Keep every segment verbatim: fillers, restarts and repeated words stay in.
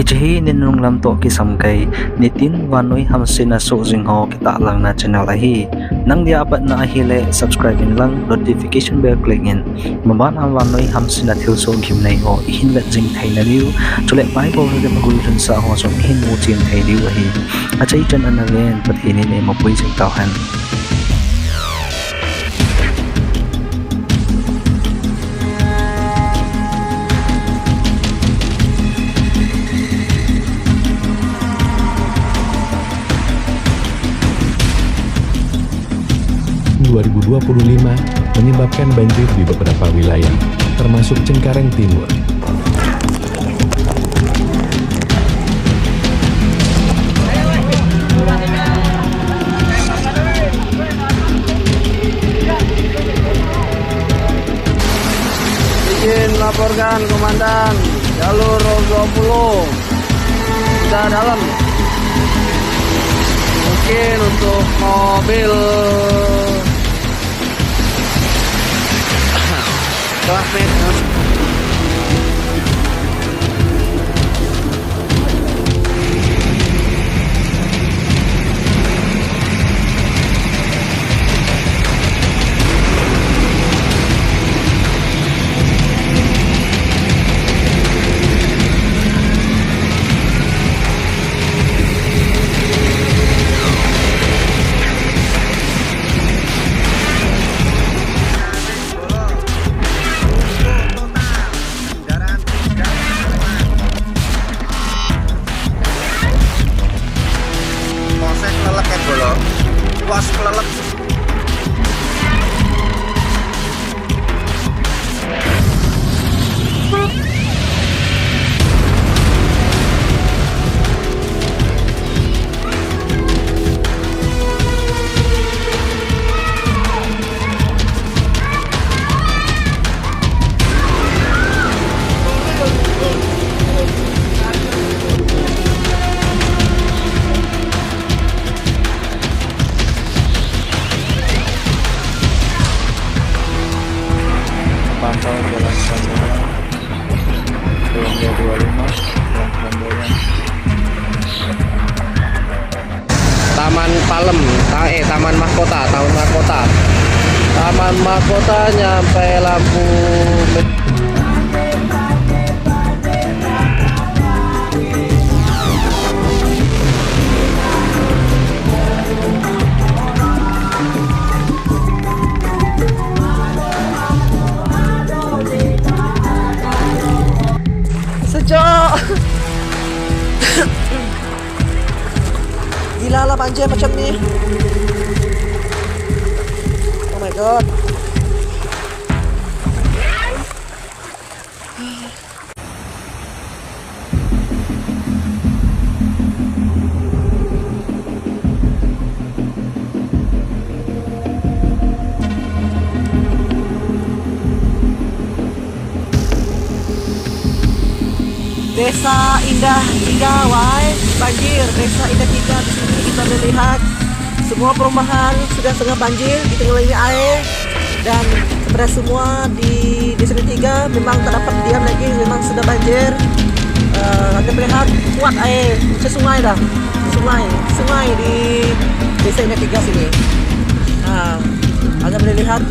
Chehi nin nunglam toh kisam kei, nitin vannoi hamsetna soh jing ho kitahlang na channel ahi. Nang dia apat na ahile subscribe in lang notification bell click in. Maban a vannoi hamsetna thilsoh gimnei ho ihin vet jing thei na diu. Chule Bible hi vet guilhun sah ho jong ihin muchen thei diu ahi. Achai chan ana ven Pathen in eima pui jing tauhen. Dua ribu dua puluh lima menyebabkan banjir di beberapa wilayah, termasuk Cengkareng Timur. Izin laporkan, Komandan, jalur dua puluh sudah dalam. Mungkin untuk mobil kelas met. Polsek Kelelek ya, Bro. Polsek Kelelek. Pantau Jalan Samboyan, Kolombo dua lima, Jalan Samboyan. Taman Palem, ta-, eh, Taman Mahkota, Taman Mahkota. Taman Mahkota nyampe lampu me- Sejak. Gila lah banjir macam ni. Oh my God. Desa Indah Tiga, wahai, banjir Desa Indah Tiga di sini kita boleh lihat semua perumahan sudah setengah banjir, di tengah ini air. Dan kepada semua di Desa Indah Tiga, memang tak dapat diam lagi, memang sudah banjir. Eh, anda boleh lihat kuat air, macam sungai dah. Sungai, sungai di Desa Indah Tiga sini. Ha, anda boleh lihat.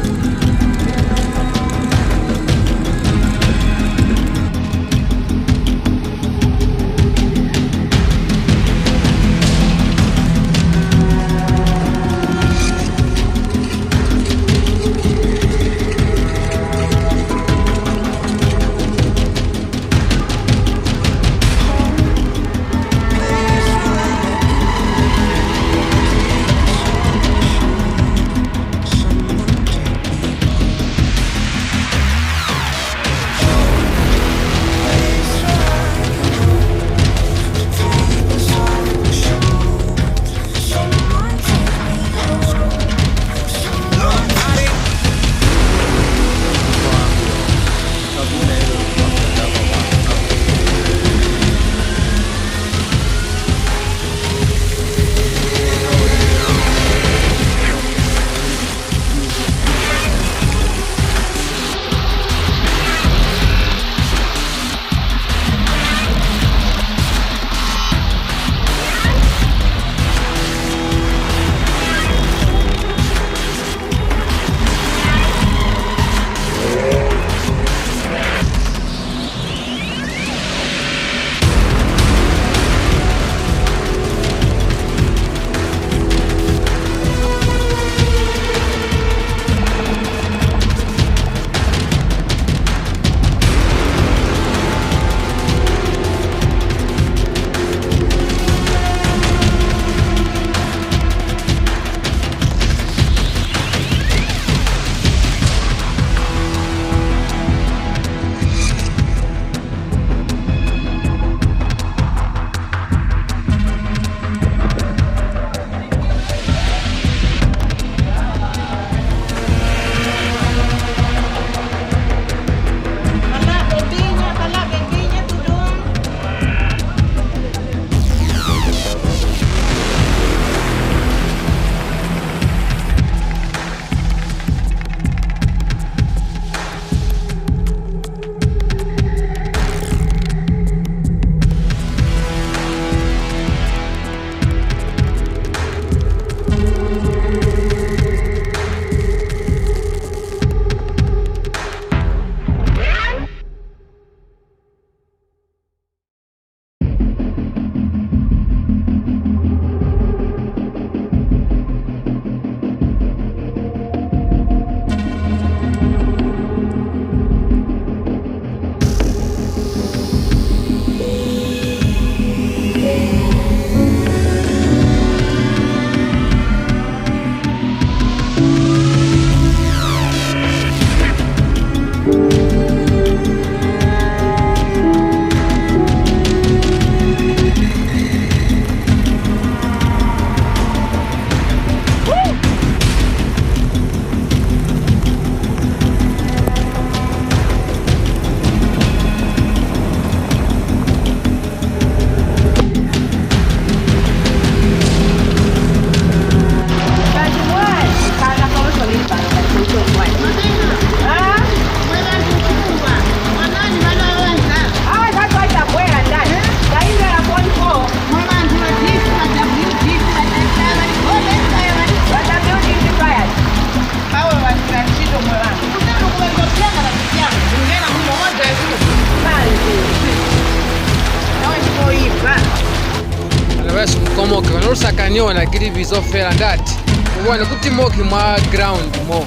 Moki, vana Lusaka niona kili bizo fela ndati. Ubone kuti moki mwa ground mo.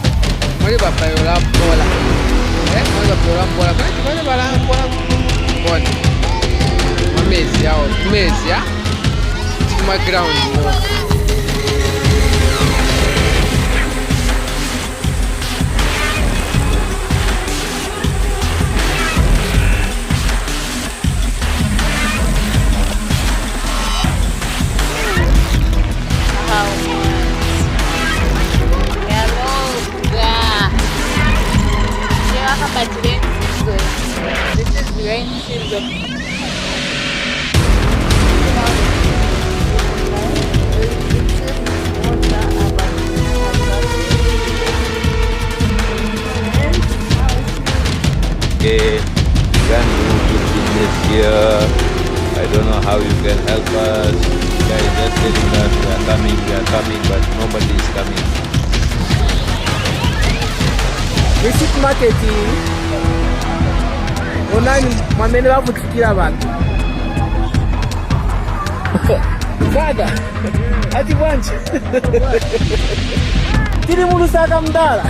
Mwali bapayula bola. Eh, mwali bapayula bola. Mwali, mwali bala bola. Bona. Mwa mezi ao, mezi a. Kuti mwa ground mo. This is rain season. Okay, we can't do good business here. I don't know how you can help us. You guys just telling us we are coming, we are coming, but nobody is coming. Ni supermarket. Onani mwamene bavutikila bantu. Father, ati bwanje. Tili mu Lusaka mdala.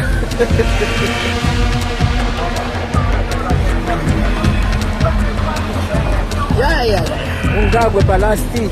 Ya, ya. Ungagwe palasti.